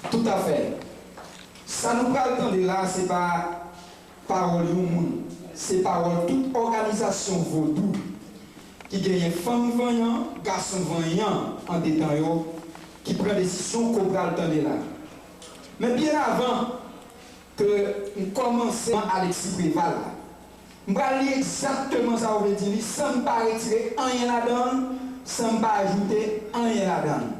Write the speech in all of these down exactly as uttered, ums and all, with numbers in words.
Toutafè. Sa nou pral tande la, se pa pawòl yon moun. Se pawòl tout òganizasyon vodou ki genyen fanm vanyan, gason vanyan andedan yo, ki pran desizyon ke w pral tande la. Men byen avan ke m kòmanse, Alexis Préval la, m pral li egzakteman sa w vle di li, san m pa retire anyen ladan l, san m pa ajoute anyen ladan l.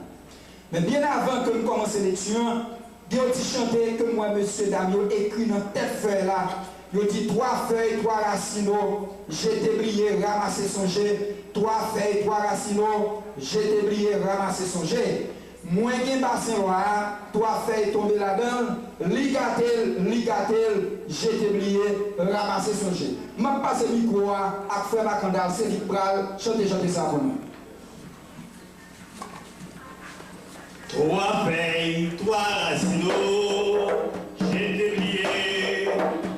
Men byen avan ke m kòmanse lekti an, gen yon ti chante ke m wè mesyedam yo ekri nan tèt fèy la. Yo di, twa fèy, twa rasin, o, jete, bliye, ranmase, sonje. Twa fèy, twa rasin, o, jete, bliye, ranmase, sonje. Mwen gen basen lwa a, twa fèy tonbe ladan l, li gate l, li gate l, jete, bliye, ranmase, sonje. M ap pase mikwo a ak frè Makandal, se li k pral chante chante sa pou nou. Twa fèy, twa rasin, o, jete, bliye,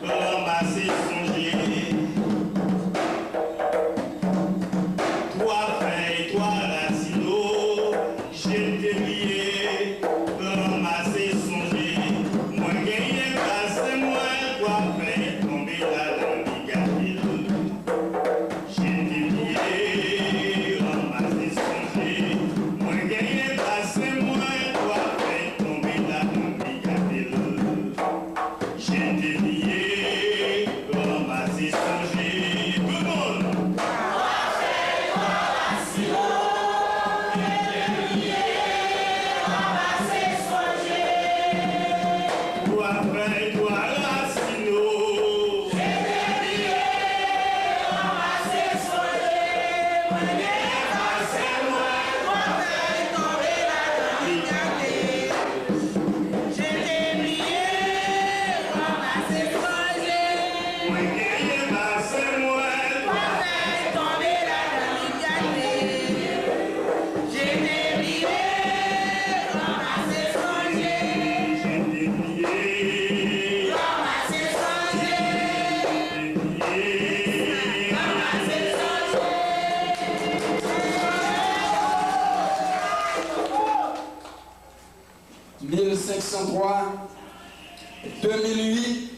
ranmase, sonje. Twa fèy, twa rasin, o, jete, bliye, ranmase, sonje. Mwen genyen basen mwen, twa fèy tonbe ladan, li gate l. Jete, bliye, ranmase, sonje. Mwen genyen basen mwen, twa fèy tonbe ladan, li gate l. Jete, bliye, ranmase, sonje. Tout moun! Twa fèy, twa rasin, o, jete, bliye, ranmase, sonje. Twa fèy, twa rasin, o. Jete, bliye, ranmase, sonje. Mwen genyen basen mwen, twa fèy tonbe ladan, li gate. Jete, bliye, ranmase, sonje. Mwen genyen basen mwen, twa fèy tonbe ladan, li gate. Jete, bliye, ranmase, sonje. Jete, bliye, ranmase, sonje. Jete, bliye, ranmase, sonje. Mil senk san twa, de mil uit,